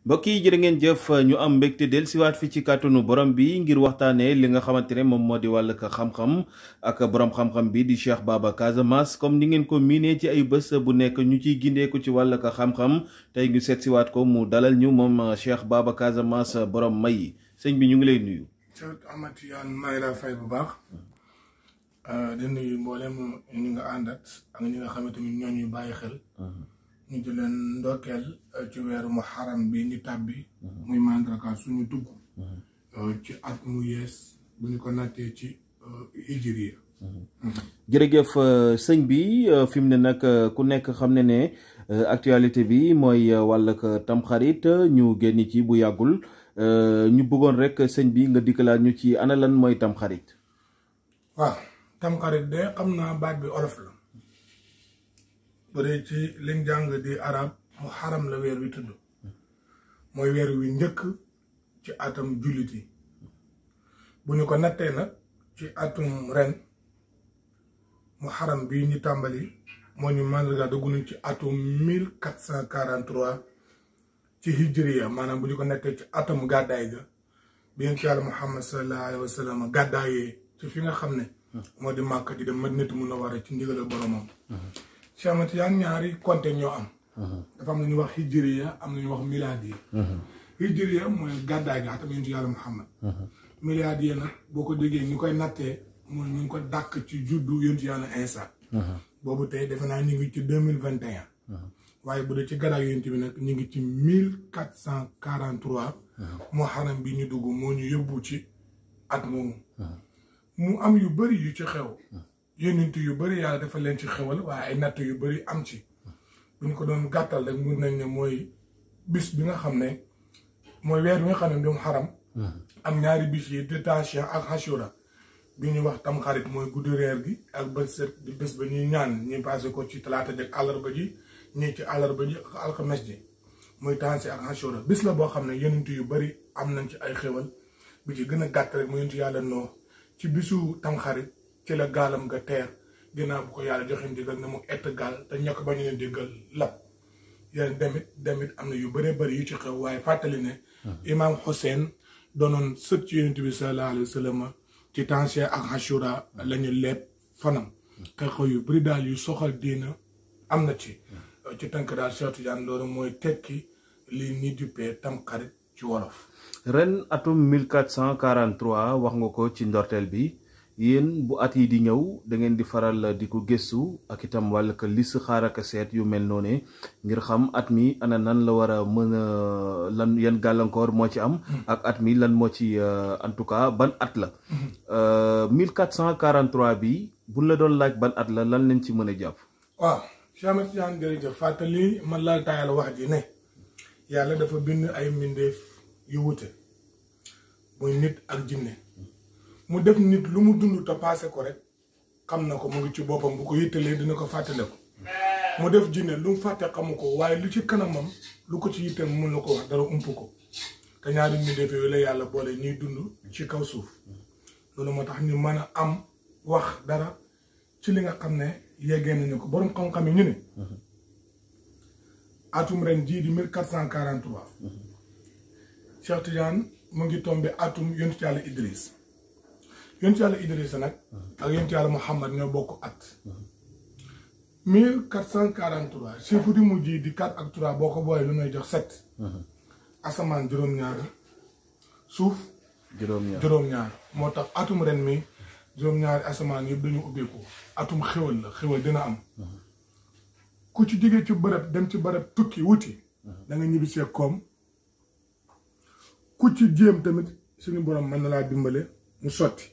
mbokk yi jërë ngeen jëf ñu am mbégte del siwaat fi ci kàttanu borom bi ngir waxtaanee li nga xamante ne moom moo di wàll xam-xam ak borom xam-xam bi di Cheikh Baba Casamance comme ni ngeen ko miinee ci ay bés bu nekk ñu ciy gindeeku ci wàll xam-xam tey ñu seet siwaat ko mu dalal ñu moom Cheikh Baba Casamance borom may yi sëñ bi ñu ngi lay nuyu. Cheikh Ahmad Tidiane maa ngi lay fay bu baax di nuyu mboolem ñi nga àndat ak ñi nga xamante ni ñoo ñuy bàyyi xel. ñu di leen ndokkeel ci weeru muharram bi ñu tàbbi muy mandaraka suñu dugg ci at mu yees bu ñu ko nattee ci hijriya. jërëjëf sëñ bi fi mu ne nag ku nekk xam ne actualité bi mooy wàllug tamxarit ñu génn ci bu yàggul ñu bëggoon rek sëñ bi nga dikkalaat ñu ci ana lan mooy tamxarit. waaw tamxarit de xam naa baat bi olof la. bu dee ci liñ jàng di arab muharram la weer wi tudd mooy weer wi njëkk ci atam jullit yi bu ñu ko nattee nag ci atum ren muharram bii ñu tàmbali moo ñu mandarga dugg nañ ci atum 1443 ci hijriya maanaam bu ñu ko nattee ci atam gàddaay ga bi yonent Yàlla Muhammad sallallahu alayhi wa sallam gàddaayee ci fi nga xam ne moo di Màkka di dem Madinatu Munawwara ci ndigal boromam. Cheikh Ahmad Tidiane ñaari compte ñoo am. dafa am lu ñuy wax hijriya am lu ñuy wax milaadiya. hijriya mooy gàddaay ga atam yonent Yàlla Muhammad. milaadiya nag boo ko déggee ñu koy nattee mooy ñu ngi ko dàkk ci juddu yonent Yàlla Iisaa. boobu tey defe naa ñu ngi ci 2021. waaye bu dee ci gàddaay yonent bi nag ñu ngi ci 1443. muharram bi ñu dugg moo ñu yóbbu ci at moomu. mu am yu bëri yu ci xew. yónnent yu bëri yàlla dafa leen ci xewal waaye ay natt yu bëri am ci bu ñu ko doon gàttal rek mun nañ ne mooy bis bi nga xam ne mooy weer bi nga xam ne doomu xaram am ñaari bis yi di Taasiya ak Ashura bi ñuy wax tamxarit mooy guddi reer gi ak bët set di bés ba ñuy ñaan ñi passé ko ci talaata ji ak àllarba ji ñii ci àllarba ji ak alxames ji muy Taasiya ak Ashura bis la boo xam ne yónnent yu bëri am nañ ci ay xewal bi ci gën a gàtt rek mu yónnent yàlla noo ci bisu tamxarit ci la gaalam nga teer ginnaaw bu ko yàlla joxe ndigal ne mu ett gaal te ñàkk ba ñu leen diggal lab yéen demit am na yu bëree bëri yu ci xew waaye fàttali ne imaam Hussein doonoon sët ci yonent bi sallallahu alayhi wa sallam ci Taasiya ak Ashura la ñu leeb fanam xew-xew yu bëri daal yu soxal diina am na ci tënk daal Cheikh Tidiane loolu mooy tekki lii ni duppee tamxarit ci wolof. ren atum 1443 wax nga ko ci ndorteel bi. yéen bu at yi di ñëw da ngeen di faral di ko gëstu ak itam wàll ka lis xaar ak seet yu mel noonu ngir xam at mi ana nan la war a mën a lan yan gàllankoor moo ci am ak at mi lan moo ci en tout cas ban at la 1443 bi buñ la doon laaj ban at la lan leen ci mën a jàpp. waaw Cheikh Ahmad Tidiane jërëjëf fàttali man laal taayal wax ji ne yàlla dafa bind ay mbindeef yu wute muy nit ak jinne mu def nit lu mu dund te paase ko rek xam na ko mu ngi ci boppam bu ko yittalee dina ko fàttale ko mu def jinne lu mu fàtte xamu ko waaye lu ci kanamam lu ko ci yitteel mun na ko wax dara ump ko te ñaari mbindeef yooyu la yàlla boole ñuy dund ci kaw suuf loolu moo tax ñu mën a am wax dara ci li nga xam ne yeggee nañu ko borom xam-xam yi ñu ne atum ren jii di 1443 Cheikh Tidiane mu ngi tombé atum yonent Yàlla Idris yonent Yàlla Idrissa nag ak yonent Yàlla Muhammad ñoo bokk at 1443 chiffre di mujj di 4 ak 3 boo ko booyee lu may jox 7 asamaan juróom-ñaar suuf juróom-ñaar moo tax atum ren mi juróom-ñaari asamaan yëpp dañu ubbeeku atum xéwal la xéwal dina am ku ci jógee ci bërëb dem ci bërëb tukki wuti da nga ñibbi see koom ku ci jéem tamit suñu borom mën na laa dimbale mu sotti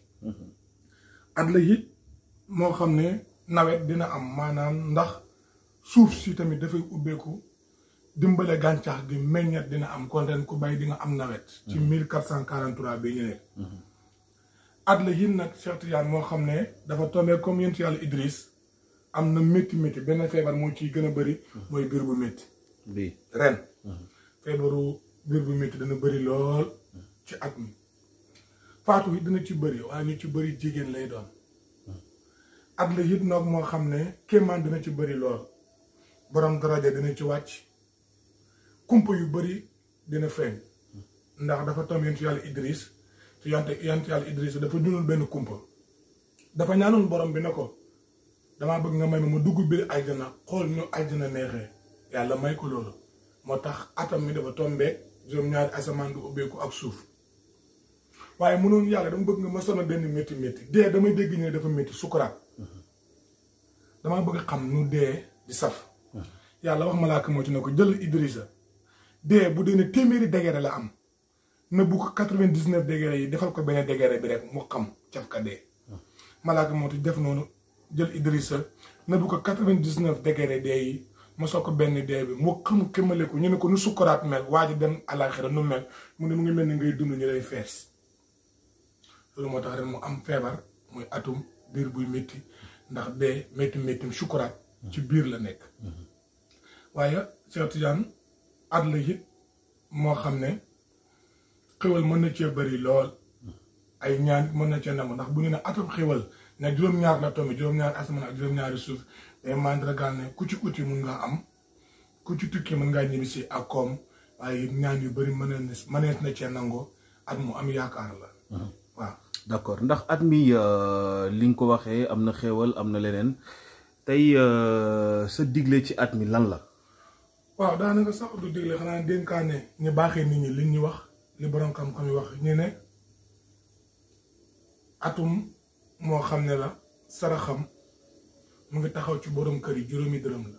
at la it moo xam ne nawet dina am maanaam ndax suuf si tamit dafay ubbeeku dimbale gàncax gi meññet dina am kon ren ku bay di nga am nawet ci 1443 bi ñu ne at la it nag Cheikh Tidiane moo xam ne dafa tombé comme yonent Yàlla Idris am na métti benn feebar moo ciy gën a bëri mooy biir bu métti bi ren feebaru biir bu métti dana bëri lool ci at mi faatu it dina ci bëri waaye ñu ci bëri jigéen lay doon at la it nag moo xam ne kéemaan dina ci bëri lool borom daraja dina ci wàcc kumpa yu bëri dina feeñ ndax dafa tomb yonent yàlla Idris te yonent yàlla Idris dafa dunul benn kumpa dafa ñaanoon borom bi ne ko damaa bëgg nga may ma dugg biir aljana xool ñu aljana neexee yàlla may ko loolu moo tax atam mi dafa tombeek juróom-ñaari asamaan du ubbeeku ak suuf waaye mënoon yàlla dama bëgg nga ma sonal benn métti métti dee damay dégg ñu ne dafa métti sukuraat damaa bëgg xam nu dee di saf yàlla wax malaaka moo ci ne ko jël Idrissa dee bu dee ne téeméeri degré la am na bu ko 99 degré yi defal ko benn degré bi rek mu xam caf ka dee malaaka moo ci def noonu jël Idrissa na bu ko 99 degré dee yi ma soo ko benn dee bi mu xam kémale ko ñu ne ko nu sukuraat mel waa ji dem àllaaxira nu mel mu ne mu ngi mel ni ngay dund ñu lay fees loolu moo tax ren mu am feebar muy atum biir buy métti ndax dee méttim sukuraat ci biir la nekk waaye Cheikh Tidiane at la it moo xam ne xéwal mën na cee bëri lool ay ñaan mën na cee nangu ndax bu ñu ne atum xéwal ne juróom-ñaar la tombi juróom-ñaari asamaan ak juróom-ñaari suuf day mandragal ne ku ci uti mun nga am ku ci tukki mën ngaa ñibbisi ak koom waaye ñaan yu bëri mënees na cee nangoo at mu am yaakaar la waaw. d'accord ndax at mi li nga ko waxee am na xéwal am na leneen tey sa digle ci at mi lan la. waaw daanaka sax du digle xanaa dénkaane ñu baaxee nit ñi li ñu wax li borom xam-xam yi wax ñu ne atum moo xam ne la saraxam mu ngi taxaw ci borom kër yi juróomi dërëm la.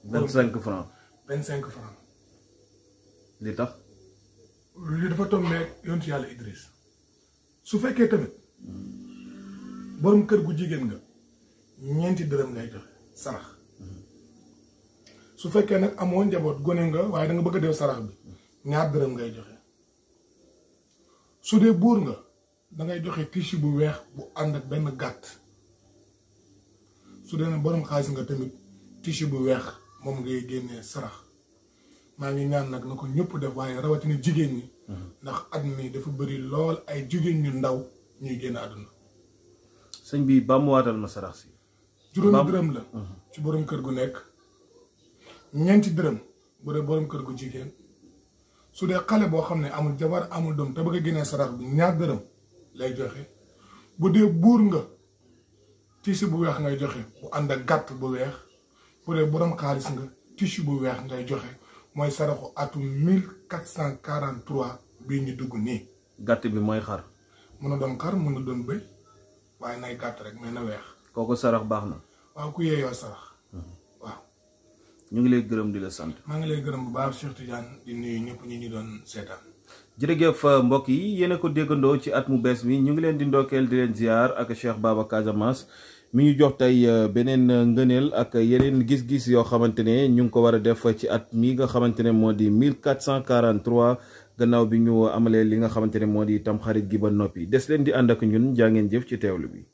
25 francs. 25 francs. li tax. li dafa tombeek yonent yàlla Idris su fekkee tamit borom kër gu jigéen nga ñeenti dërëm ngay joxe sarax su fekkee nag amoo njaboot gone nga waaye da nga bëgg a def sarax bi ñaar dërëm ngay joxe su dee buur nga dangay joxe tissu bu weex bu ànd ak benn gàtt su dee nag borom xaalis nga tamit tissu bu weex moom ngay génnee sarax maa ngi ñaan nag na ko ñëpp def waaye rawatina jigéen ñi ndax at mi dafa bëri lool ay jigéen ñu ndaw ñuy génn àdduna. sëñ bi bàmmuwaatal ma sarax si. juróomi dërëm la. ci borom kër gu nekk ñeenti dërëm bu dee borom kër gu jigéen su dee xale boo xam ne amul jabar amul doom te bëgg a génnee sarax bi ñaar dërëm lay joxe bu dee buur nga tissu bu weex ngay joxe bu ànd ak gàtt bu weex bu dee borom xaalis nga tissu bu weex ngay joxe. mooy saraxu atum 1443 bii ñu dugg nii. gàtt bi mooy xar. mën na doon xar mën na doon bëy waaye nay gàtt rek mais na weex. kooku sarax baax na. waaw ku yeeyoo sarax. waaw. ñu ngi lay gërëm di la sant. maa ngi lay gërëm bu baax Cheikh Tidiane di nuyu ñëpp ñi ñu doon seetaan. jërëjëf mbokk yi yéen a ko déggandoo ci at mu bees mi ñu ngi leen di ndokkeel di leen ziar ak Cheikh Baba Casamance. mi ñu jox tey beneen ngëneel ak yeneen gis-gis yoo xamante ne ñu ngi ko war a def ci at mi nga xamante ne moo di 1443 gannaaw bi ñu amalee li nga xamante ne moo di tamxarit gi ba noppi des leen di ànd ak ñun jaa ngeen jëf ci teewlu bi.